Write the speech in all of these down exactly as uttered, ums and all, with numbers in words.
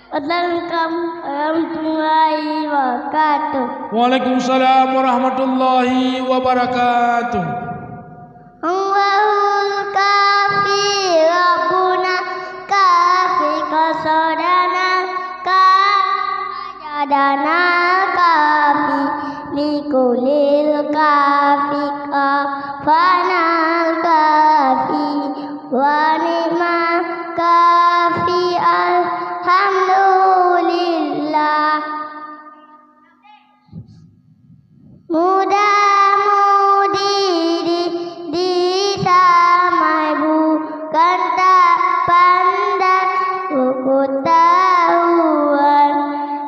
Assalamualaikum warahmatullahi wabarakatuh. Waalaikumsalam warahmatullahi wabarakatuh. Huwal kafi, Rabbunal kafi, qasadana kafi, wajadana kafi, likulli kafi, kafanal kafi, wa ni'mal kafi, alhamdulillah. Muda-mudi di, di samai bukan tak pandai pengetahuan,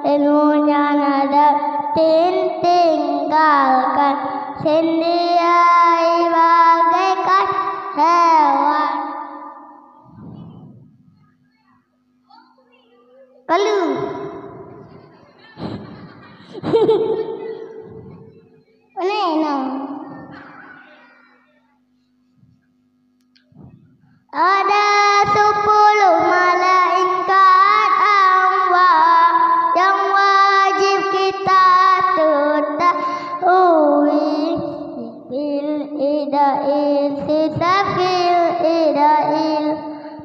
ilmunya nadab tinggalkan, sendiri bagaikan hewan. Kalu. Pane na? Ada sepuluh malaikat Allah yang wajib kita ketahui. Fil idail, sisa fil idail.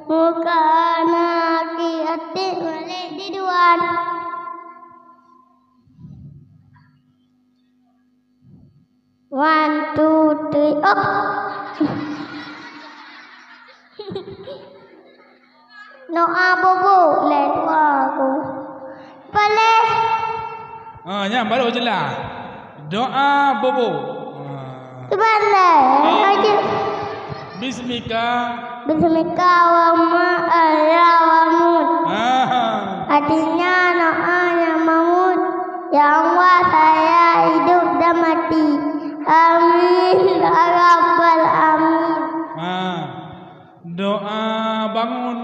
Muka anak atik balik di luar. One, two, three, op. Doa bobo lé dua ku. Boleh. Ha, nyan baru jelas. Doa bobo. Ha. Boleh. Ah. Aja. Bismika. Bismika Allahumma ahya wa amut. Ha. Artinya doa yang mamut. Ya Allah, saya hidup dan mati. Amin. Ya Rabbal Alamin. Ha. Doa bangun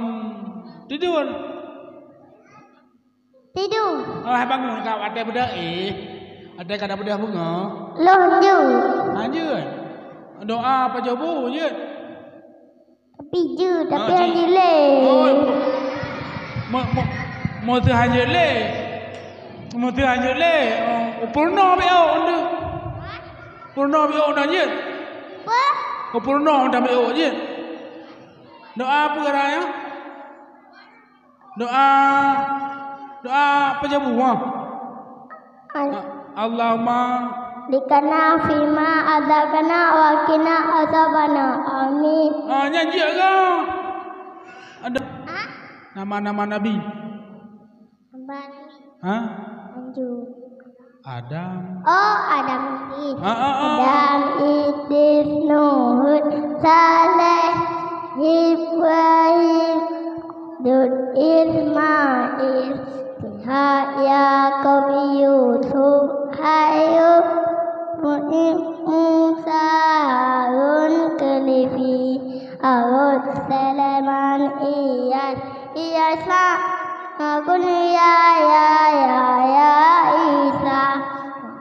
tidur. Tidur. Oh, hai bangun ka watèe beudôh, eh. Watèe ka beudôh beungoh. Loh, jeuet. Ha, jeuet. Doa apa jabu, jeuet? Tapi jeuet, tapi Ah, jeuet. Hanjeuet lé. Oh, mo-, mo-, mo teu hanjeuet lé. Mo teu hanjeuet lé. Oh, peurunoe beu, oh, ndu. Peurunoe beu, oh, na jeuet. Apa? Oh, peurunoe dah beu, oh, jeuet. Doa apa raya? Doa, doa apa jabu, ha? Al- Allahumma Likana fima azakana wa kina azabana. Amin. Ah, nyan jeuet ke? Ada Ha? nama-nama nabi. Bani. Ha? Anju. Adam. Oh, Adam Idris. Ah, ah, ah. Adam Idris, Nuh, Saleh, Ibrahim, Lut, Ismail, Ishak, Yakub, Yusuf, Ayub, Mu'in, Musa, Harun, Kefli, Harun, Sulaiman, Ilyas, Ilyas, Magun, Yahya, Yahya, Isa,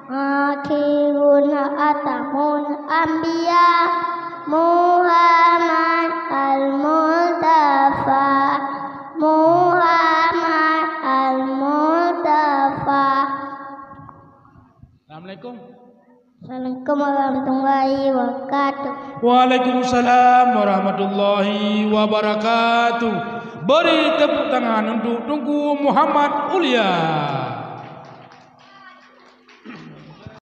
akhirun atamun anbiya, Muhammad al-Mustafa, Muhammad al-Mustafa. Assalamualaikum. Assalamualaikum warahmatullahi wabarakatuh. Waalaikumsalam warahmatullahi wabarakatuh. Beri tepuk tangan untuk Teungku Muhammad Ulia.